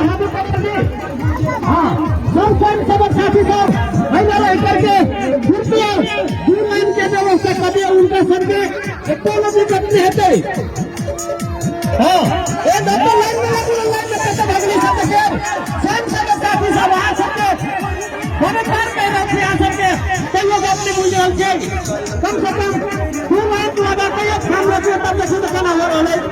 बहादुर कंवर जी। हाँ, सब स्वयं सेवक साथी सब एहिना रहि करके कृपया दू लाइन के व्यवस्था कऽ दियौ उनका सबके, कोनो दिक्कत नहि हेतै। हाँ, ए डॉक्टर, लाइन में लागू, लाइन में कतऽ भगली सब? देखियौ, स्वयं सेवक साथी सब, अहाँ सबके बड़ पार कहि रहल छी, अहाँ सबके तैयो गप नहि बुझि रहल छियै। कम से कम दू लाइन लगा तैयो खाम रोकियो, तब देखियौ तऽ केना हो रहल अछि।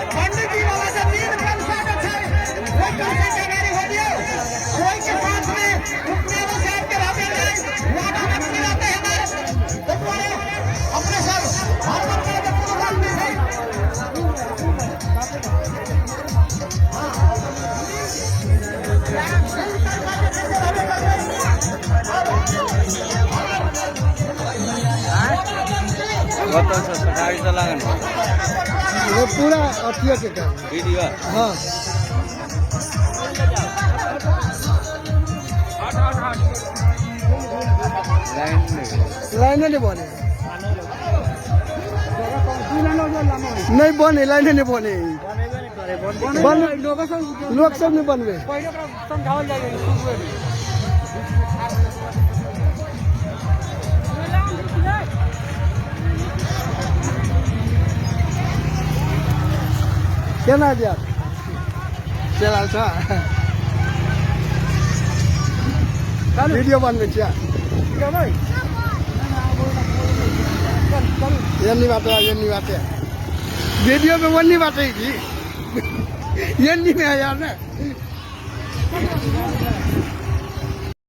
पंडित जी वाला जमीन कलशा के छै, ओहि कलशा के गाड़ी हो दियौ। ओहि के साथ में उपनेवा साहब के रहते नहीं, वादा में नहीं रहते हमारे। ताहि दुआरे अपने सब हर करे के कोनो बात नहीं है। कतऽ से गाड़ी से लागल? वो पूरा अथिया के काम। वीडियो। हाँ। लाइन नहीं। लाइने नहीं बने, नहीं बने, लाइने नहीं बने। बन लोग सब नहीं बनबे। समझाओल जाइए। केना जायत? चलि छ, वीडियो बनबै छियै। एन्नी बाटे, एन्नी बाटे। वीडियो में ओन्नी बाटे जी, एन्नी में है यार ने।